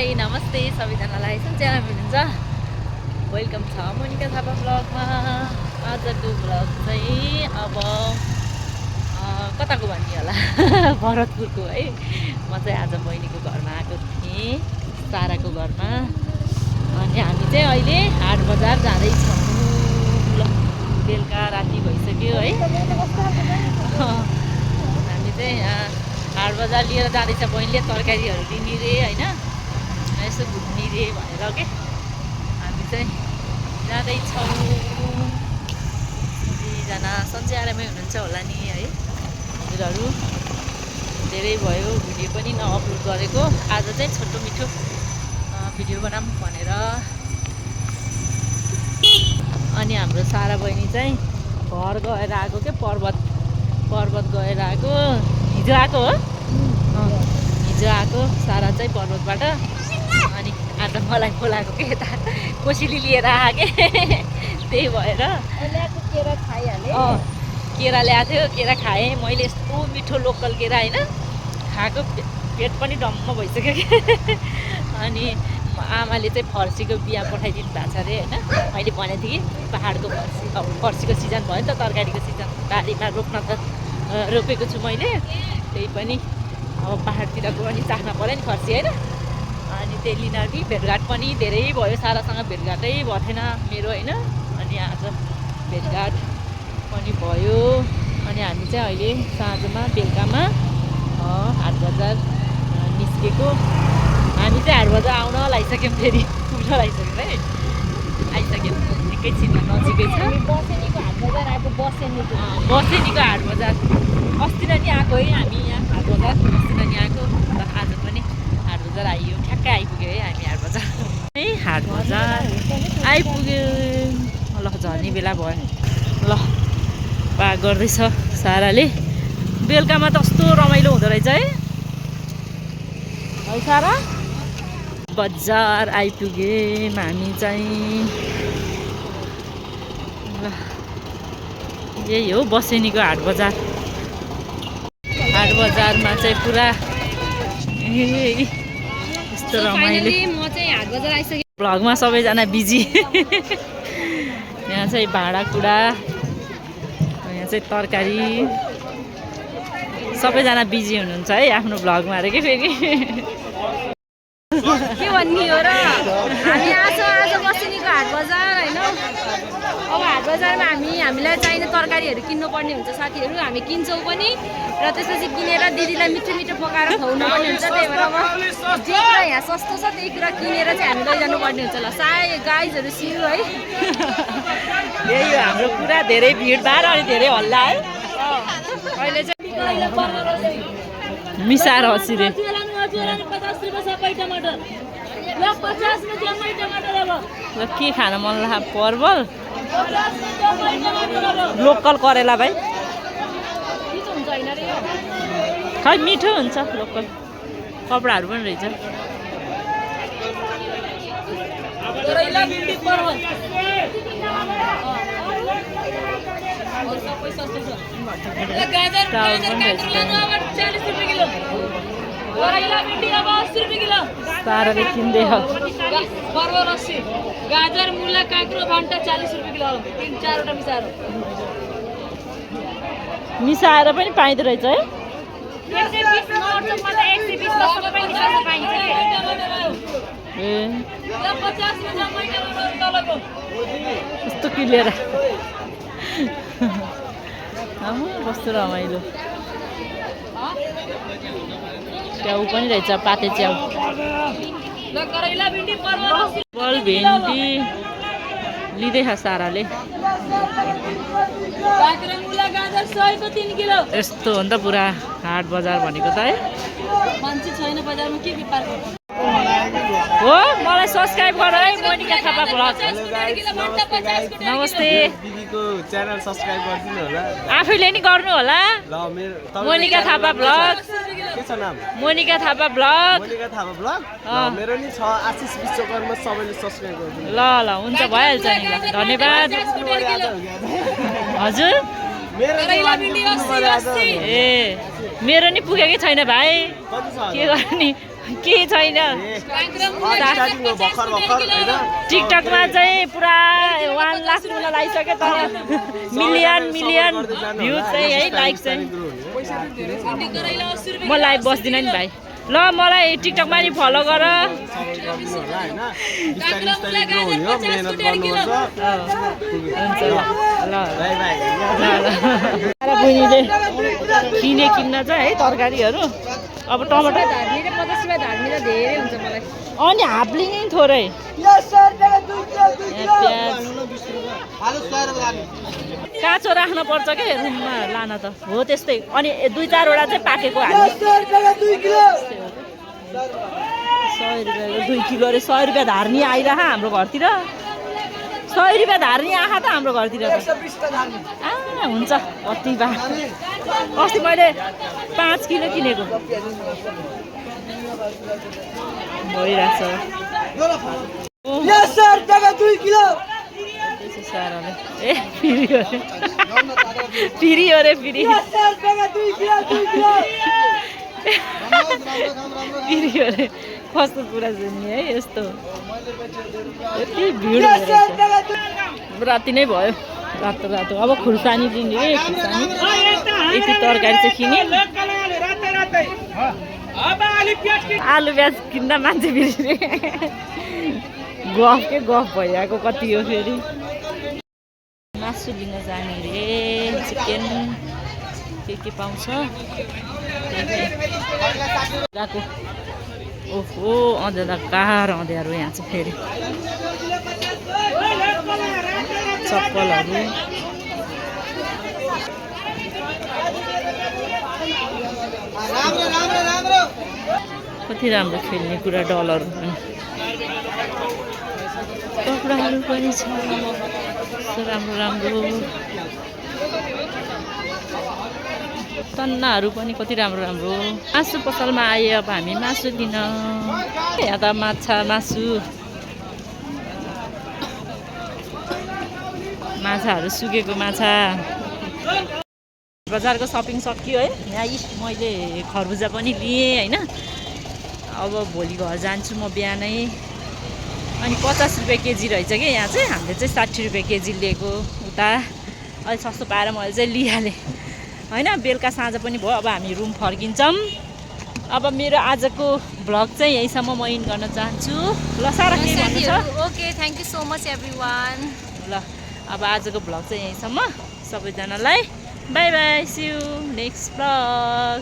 High नमस्ते सबैजनालाई सन्चेमा हुनुहुन्छ वेलकम छ मोनिका थापा ब्लगमा। आजको ब्लग चाहिँ अब कताको भन्ने होला भरतपुरको है। म चाहिँ आज बहिनीको घरमा आएको थिएँ, साराको घरमा। अनि हामी चाहिँ अहिले हाट बजार जाँदैछौँ। ल बेलुका राति भइसक्यो है। हामी चाहिँ हाट बजार लिएर जाँदैछ। बहिनीले तरकारीहरू लिने रे होइन, यसो घुम्ने रे भनेर के हामी चाहिँ जाँदैछौँ। सबैजना सन्चै आरामै हुनुहुन्छ होला नि है। हजुरहरू धेरै भयो भिडियो पनि नअपलोड गरेको। आज चाहिँ छोटो मिठो भिडियो बनाऊँ भनेर। अनि हाम्रो सारा बहिनी चाहिँ घर गएर आएको के, पर्वत गएर आएको। हिजो आएको हो, हिजो आएको सारा चाहिँ पर्वतबाट। अनि आज मलाई बोलाएको के यता कोसिली लिएर आएँ के त्यही भएर केरा खाइहालेँ। केरा ल्याएको थियो, केरा खाएँ मैले। यस्तो मिठो लोकल केरा होइन, खाएको पेट पनि डम्म भइसक्यो कि। अनि आमाले चाहिँ फर्सीको बिहा पठाइदिनु भएको छ अरे होइन। मैले भनेको थिएँ कि पाहाडको फर्सी, अब फर्सीको सिजन भयो नि त, तरकारीको सिजन बारीमा रोप्न त रोपेको छु मैले। त्यही पनि अब पाहाडतिरको पनि चाख्न पऱ्यो नि फर्सी होइन। अनि त्यही लिन कि भेटघाट पनि धेरै भयो, सारासँग भेटघाटै भएको थिएन मेरो होइन। अनि आज भेटघाट पनि भयो। अनि हामी चाहिँ अहिले साँझमा बेलुकामा हाट बजार निस्केको। हामी चाहिँ हाट बजार आउन लागिसक्यौँ, फेरि पुग्न लागिसक्यौँ है। आइसक्यौँ, एकैछिनमा नजिकै छ। बसेनीको हाट बजार आएको। बसेनीको हाट बजार अस्ति नै आएको है हामी यहाँ हाट बजार। अस्ति नै आएको, आज पनि हाट बजार आइयो। ठ्याक्कै आइपुग्यो है हामी हाट बजार है। हाट बजार आइपुग्यो। ल झर्ने बेला भयो। ल पाक गर्दैछ साराले। बेलुकामा त कस्तो रमाइलो हुँदो रहेछ है सारा। बजार आइपुग्यौँ हामी चाहिँ। ल यही हो बसेनीको हाट बजार। हाट बजारमा चाहिँ पुरा यस्तो रमाइलो। म चाहिँ हाट बजार आइसकेँ। भ्लगमा सबैजना बिजी। यहाँ चाहिँ भाँडाकुँडा, यहाँ चाहिँ तरकारी, सबैजना बिजी हुनुहुन्छ है आफ्नो भ्लगमा अरे के फेरि। के भन्ने हो र, हामी आज बसेनीको हाट बजार होइन। अब हाट बजारमा हामीलाई चाहिने तरकारीहरू किन्नुपर्ने हुन्छ साथीहरू। हामी किन्छौँ पनि र त्यसपछि किनेर दिदीलाई मिठो मिठो पकाएर खुवाउनु पर्ने हुन्छ। त्यही भएर अब जे कुरा यहाँ सस्तो छ त्यही कुरा किनेर चाहिँ हामी लैजानु पर्ने हुन्छ। ल साय गाइजहरू सिउ है। यही हो हाम्रो पुरा धेरै भिडभाड अनि धेरै हल्ला है। अहिले चाहिँ मिसाएर हँसिरे। ल के खान मन लाग्यो? परवल लोकल करेला भाइ खै मिठो हुन्छ। लोकल कपडाहरू पनि रहेछ। साराले किन्दै गाजर मुला काँक्रो भन्टा 40 रुपियाँ किलो। 3-4वटा मिसाएर मिसाएर पनि पाइँदो रहेछ है। यस्तो किलेर कस्तो रमाइलो। च्याउ पनि रहेछ, पाते च्याउ। फल भेन्डी लिँदैछ साराले। यस्तो हो नि त पुरा हाट बजार भनेको त है। मान्छे छैन बजारमा के व्यापार गर्नु हो। मलाई सब्सक्राइब गर है मोनिका थापा ब्लग। नमस्ते। दिदीको च्यानल सब्स्क्राइब गरिदिनु होला। आफैले नि गर्नु होला। ल मेरो मोनिका थापा ब्लग। के छ नाम? मोनिका थापा ब्लग। मोनिका थापा ब्लग। मेरो नि छ आशिष विश्वकर्मा। सबैले सब्स्क्राइब गरिदिनु। ल ल हुन्छ, भइहाल्छ नि। ल धन्यवाद। हजुर ए मेरो नि पुगेकै छैन भाइ, के गर्ने। केही छैन स्टार्टिङ हो भर्खर होइन टिकटकमा चाहिँ पुरा 1 लाख पुग्न लागिसक्यो तर मिलियन भ्यू चाहिँ है लाइक चाहिँ म लाइभ बस्दिनँ नि भाइ ल मलाई टिकटकमा नि फलो गर बहिनीले किन्न चाहिँ है तरकारीहरू अब टमाटर 50 रुपियाँ धार्मी त धेरै हुन्छ मलाई अनि हाप्ली नै थोरै काँचो राख्न पर्छ के रुममा लान त हो त्यस्तै अनि 2-4 वटा चाहिँ पाकेको हाल्नु 100 रुपियाँको 2 किलो अरे 100 रुपियाँ धार्नी आइरह हाम्रो घरतिर 100 रुपियाँ धार्नी आँखा त हाम्रो घरतिर त हुन्छ कति बा अस्ति मैले 5 किलो किनेको भइरहेछ ए फेरि अरे कस्तो कुरा सुन्ने है यस्तो यति भिड राति नै भयो रातो अब खुर्सानी दिने रे खुर्सानी यति तरकारी चाहिँ किने आलु प्याज किन्दा मान्छे फेरि गफ भइरहेको कति हो फेरि मासु लिन जाने रे चिकन के पाउँछ गएको ओहो गाह्रो अँध्यारो यहाँ चाहिँ फेरि चप्पलहरू कति राम्रो खेल्ने कुरा डलरहरू पनि कपडाहरू पनि छ राम्रो तन्नाहरू पनि कति राम्रो मासु पसलमा आए अब हामी मासु लिन यहाँ त माछाहरू सुकेको माछा बजारको सपिङ सकियो है यहाँ मैले खरबुजा पनि लिएँ होइन अब भोलि घर जान्छु म बिहानै अनि 50 रुपियाँ केजी रहेछ कि यहाँ चाहिँ हामीले चाहिँ 60 रुपियाँ केजी लिएको उता अलिक सस्तो पाएर मैले चाहिँ लिइहालेँ होइन बेलुका साँझ पनि भयो अब हामी रुम फर्किन्छौँ अब मेरो आजको भ्लग चाहिँ यहीसम्म म इन गर्न चाहन्छु ल सारा के भन्नु छ okay thank you so much everyone ल अब आजको भ्लग चाहिँ यहीसम्म सबैजनालाई bye bye see you next vlog